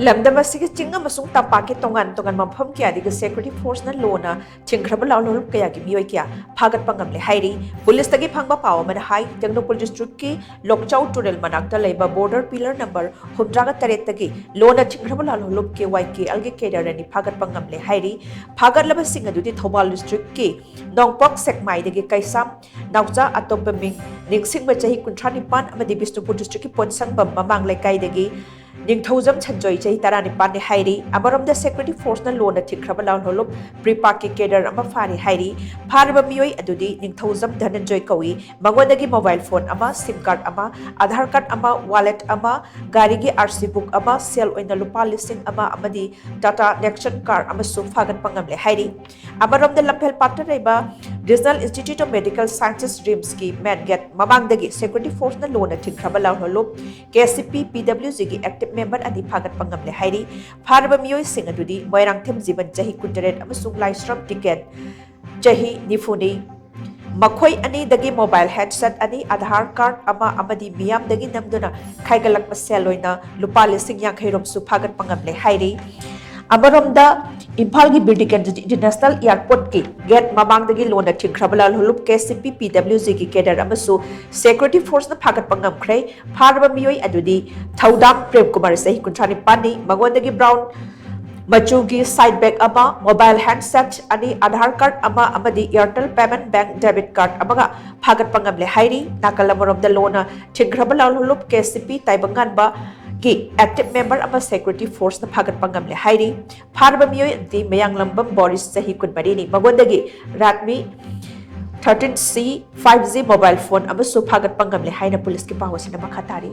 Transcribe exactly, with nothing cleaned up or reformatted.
ꯂꯝꯗꯝ ꯑꯁꯤꯒꯤ ꯆꯤꯡ ꯑꯃꯁꯨꯡ ꯇꯝꯄꯥꯛꯀꯤ ꯇꯣꯉꯥꯟ ꯇꯣꯉꯥꯟꯕ ꯃꯐꯝ ꯀꯌꯥꯗꯒꯤ security forceꯅ ꯂꯣꯟꯅ ꯊꯤꯡꯈ꯭ꯔꯕ ꯂꯥꯜꯍꯧꯂꯨꯞ ꯀꯌꯥꯒꯤ ꯃꯤꯑꯣꯏ ꯀꯌꯥ ꯐꯥꯒꯠꯄ ꯉꯝꯂꯦ ꯍꯥꯏꯔꯤ꯫ ꯄꯨꯂꯤꯁꯇꯒꯤ ꯐꯪꯕ ꯄꯥꯎ ꯑꯃꯅ ꯍꯥꯏ, ꯇꯦꯡꯅꯧꯄꯜ districtꯀꯤ ꯂꯣꯛꯆꯥꯎ ꯇꯨꯔꯦꯜ ꯃꯅꯥꯛꯇ ꯂꯩꯕ border pillar number ꯍꯨꯝꯗ꯭ꯔꯥꯒ ꯇꯔꯦꯠꯇꯒꯤ ꯂꯣꯟꯅ ꯊꯤꯡꯈ꯭ꯔꯕ ꯂꯥꯜꯍꯧꯂꯨꯞ KYKLꯒꯤ cadre ꯑꯅꯤ ꯐꯥꯒꯠꯄ ꯉꯝꯂꯦ ꯍꯥꯏꯔꯤ꯫ ꯐꯥꯒꯠꯂꯕꯁꯤꯡ ꯑꯗꯨꯗꯤ ꯊꯧꯕꯥꯜ districtꯀꯤ ꯅꯣꯡꯄꯣꯛ ꯁꯦꯛꯃꯥꯏꯗꯒꯤ ꯀꯩꯁꯥꯝ ꯅꯥꯎꯆꯥ, ꯑꯇꯣꯞꯄ ꯃꯤꯡ ꯅꯤꯡꯁꯤꯡꯕ, ꯆꯍꯤ ꯀꯨꯟꯊ꯭ꯔꯥ ꯅꯤꯄꯥꯟ ꯑꯃꯗꯤ ꯕꯤꯁꯅꯨꯄꯨꯔ districtꯀꯤ ꯄꯣꯠꯁꯪꯕꯝ ꯃꯃꯥꯡ ꯂꯩꯀꯥꯏꯗꯒꯤ ꯅꯤꯡꯊꯧꯖꯝ ꯁꯟꯖꯣꯏ, ꯆꯍꯤ ꯇꯔꯥꯅꯤꯄꯥꯟꯅꯤ ꯍꯥꯏꯔꯤ꯫ ꯑꯃꯔꯣꯝꯗ security forceꯅ ꯂꯣꯟꯅ ꯊꯤꯡꯈ꯭ꯔꯕ ꯂꯥꯜꯍꯧꯂꯨꯞ PREPAKꯀꯤ cadre ꯑꯃ ꯐꯥꯔꯤ ꯍꯥꯏꯔꯤ꯫ ꯐꯥꯔꯤꯕ ꯃꯤꯑꯣꯏ ꯑꯗꯨꯗꯤ ꯅꯤꯡꯊꯧꯖꯝ ꯙꯅꯟꯖꯣꯏ ꯀꯧꯏ꯫ ꯃꯉꯣꯟꯗꯒꯤ mobile phone ꯑꯃ, SIM card ꯑꯃ, Aadhaar card ꯑꯃ, wallet ꯑꯃ, ꯒꯥꯔꯤꯒꯤ RC book ꯑꯃ, ꯁꯦꯜ ꯑꯣꯏꯅ ꯂꯨꯄꯥ ꯂꯤꯁꯤꯡ ꯑꯃ ꯑꯃꯗꯤ Tata Nexon car ꯑꯃꯁꯨ ꯐꯥꯒꯠꯄ ꯉꯝꯂꯦ ꯍꯥꯏꯔꯤ꯫ ꯑꯃꯔꯣꯝꯗ ꯂꯝꯐꯦꯜ ꯄꯥꯠꯇ ꯂꯩꯕ Regional Institute of Medical Sciences, RIMSꯀꯤ main gate ꯃꯃꯥꯡꯗꯒꯤ security forceꯅ ꯂꯣꯟꯅ ꯊꯤꯡꯈ꯭ꯔꯕ ꯂꯥꯜꯍꯧꯂꯨꯞ KCP PWGꯒꯤ active member ꯑꯅꯤ ꯐꯥꯒꯠꯄ ꯉꯝꯂꯦ ꯍꯥꯏꯔꯤ꯫ ꯐꯥꯔꯕ ꯃꯤꯑꯣꯏꯁꯤꯡ ꯑꯗꯨꯗꯤ ꯃꯣꯏꯔꯥꯡꯊꯦꯝ ꯖꯤꯕꯟ, ꯆꯍꯤ ꯀꯨꯟꯇꯔꯦꯠ, ꯑꯃꯁꯨꯡ ꯂꯥꯏꯁ꯭ꯔꯝ ꯇꯤꯀꯦꯟ, ꯆꯍꯤ ꯅꯤꯐꯨꯅꯤ꯫ ꯃꯈꯣꯏ ꯑꯅꯤꯗꯒꯤ mobile handset ꯑꯅꯤ, Aadhaar card ꯑꯃ ꯑꯃꯗꯤ ꯃꯤꯌꯥꯝꯗꯒꯤ ꯅꯝꯗꯨꯅ ꯈꯥꯏꯒꯠꯂꯛꯄ ꯁꯦꯜ ꯑꯣꯏꯅ ꯂꯨꯄꯥ ꯂꯤꯁꯤꯡ ꯌꯥꯡꯈꯩ ꯔꯣꯝꯁꯨ ꯐꯥꯒꯠꯄ ꯉꯝꯂꯦ ꯍꯥꯏꯔꯤ꯫ ꯑꯃꯔꯣꯝꯗ ꯏꯝꯐꯥꯜꯒꯤ ꯕꯤꯔ ꯇꯤꯀꯦꯟꯗ꯭ꯔꯖꯤꯠ International Airportꯀꯤ gate ꯃꯃꯥꯡꯗꯒꯤ ꯂꯣꯟꯅ ꯊꯤꯡꯈ꯭ꯔꯕ ꯂꯥꯜꯍꯧꯂꯨꯞ KCP PWGꯒꯤ cadre ꯑꯃꯁꯨ security forceꯅ ꯐꯥꯒꯠꯄ ꯉꯝꯈ꯭ꯔꯦ꯫ ꯐꯥꯔꯕ ꯃꯤꯑꯣꯏ ꯑꯗꯨꯗꯤ ꯊꯧꯗꯥꯝ ꯄ꯭ꯔꯦꯝ ꯀꯨꯃꯥꯔ, ꯆꯍꯤ ꯀꯨꯟꯊ꯭ꯔꯥ ꯅꯤꯄꯥꯟꯅꯤ꯫ ꯃꯉꯣꯟꯗꯒꯤ brown ꯃꯆꯨꯒꯤ side bag ꯑꯃ, mobile handset ꯑꯅꯤ, Aadhaar card ꯑꯃ ꯑꯃꯗꯤ Airtel Payment Bank debit card ꯑꯃꯒ ꯐꯥꯒꯠꯄ ꯉꯝꯂꯦ ꯍꯥꯏꯔꯤ꯫ ꯅꯥꯀꯜ ꯑꯃꯔꯣꯝꯗ ꯂꯣꯟꯅ ꯊꯤꯡꯈ꯭ꯔꯕ ꯂꯥꯜꯍꯧꯂꯨꯞ KCP ꯇꯥꯏꯕꯪꯉꯥꯟꯕꯒꯤ active member ꯑꯃ security forceꯅ ꯐꯥꯒꯠꯄ ꯉꯝꯂꯦ ꯍꯥꯏꯔꯤ꯫ ꯐꯥꯔꯕ ꯃꯤꯑꯣꯏ ꯑꯗꯨꯗꯤ ꯃꯌꯥꯡꯂꯝꯕꯝ ꯕꯣꯔꯤꯁ, ꯆꯍꯤ ꯀꯨꯟꯃꯔꯤꯅꯤ꯫ ꯃꯉꯣꯟꯗꯒꯤ Redmi thirteen C five G mobile phone ꯑꯃꯁꯨ ꯐꯥꯒꯠꯄ ꯉꯝꯂꯦ ꯍꯥꯏꯅ ꯄꯨꯂꯤꯁꯀꯤ ꯄꯥꯎ ꯑꯁꯤꯅ ꯃꯈꯥ ꯇꯥꯔꯤ꯫